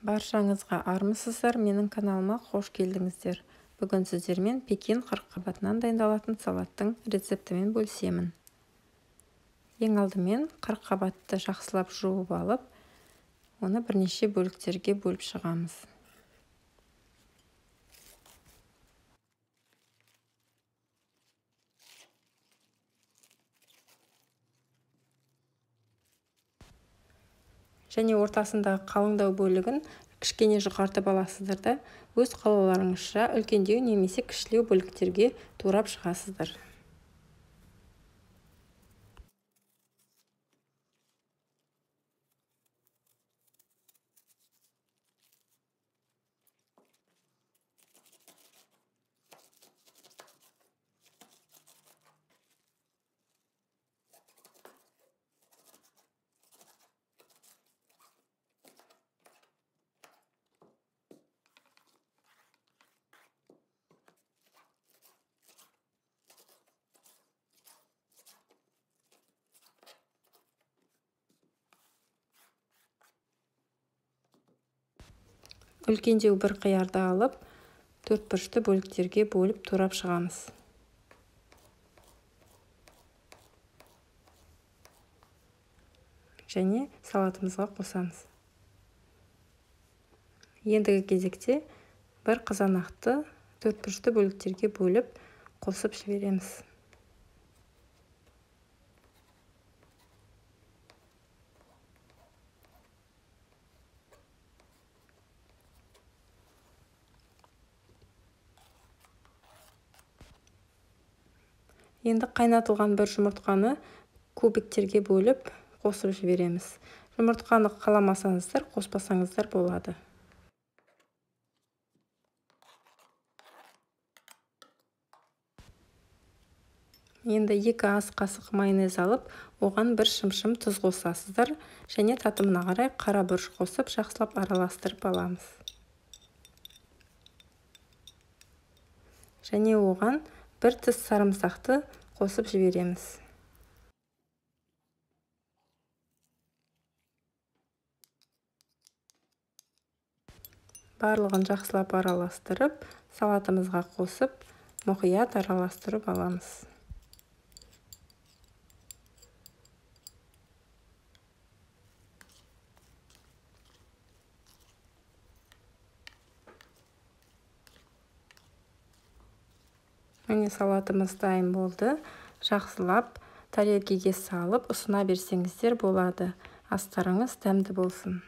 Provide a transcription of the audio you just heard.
Баршаңызға армысыздар, менің каналыма қош келдіңіздер. Бүгін сіздермен пекин қырыққабатынан дайындалатын салаттың рецептімен бөлісемін. Ең алдымен қырыққабатты жақсылап жуып алып, оны бірнеше бөліктерге бөліп шығамыз. Және ортасындағы қалыңдау бөлігін кішкене жұқартып аласыздар да, өз қалауларыңызша үлкендеу немесе кішілеу бөліктерге турап шығасыздар. Үлкендеу бір қиярды алып, төрт бұрышты бөліктерге бөліп турап шығамыз. Және салатымызға қосамыз. Ендігі кезекте бір қызанақты төрт бұрышты бөліктерге бөліп қосып жібереміз. Енді қайнатылған бір жұмыртқаны кубиктерге бөліп қосып жібереміз. Жұмыртқаны қаламасаңыздар, қоспасаңыздар болады. Енді 2 ас қасық майонез алып, оған бір шымшым тұз қосасыздар және татымына қарай қара бұрыш қосып, жақсылап араластырып аламыз. Және оған бір тіс сарымсақты қосып жібереміз. Барлығын жақсылап араластырып, салатымызға қосып, мұқият араластырып аламыз. Міне салатымыз дайын болды. Жақсылап тарелкеге салып ұсына берсеңіздер болады. Астарыңыз дәмді болсын.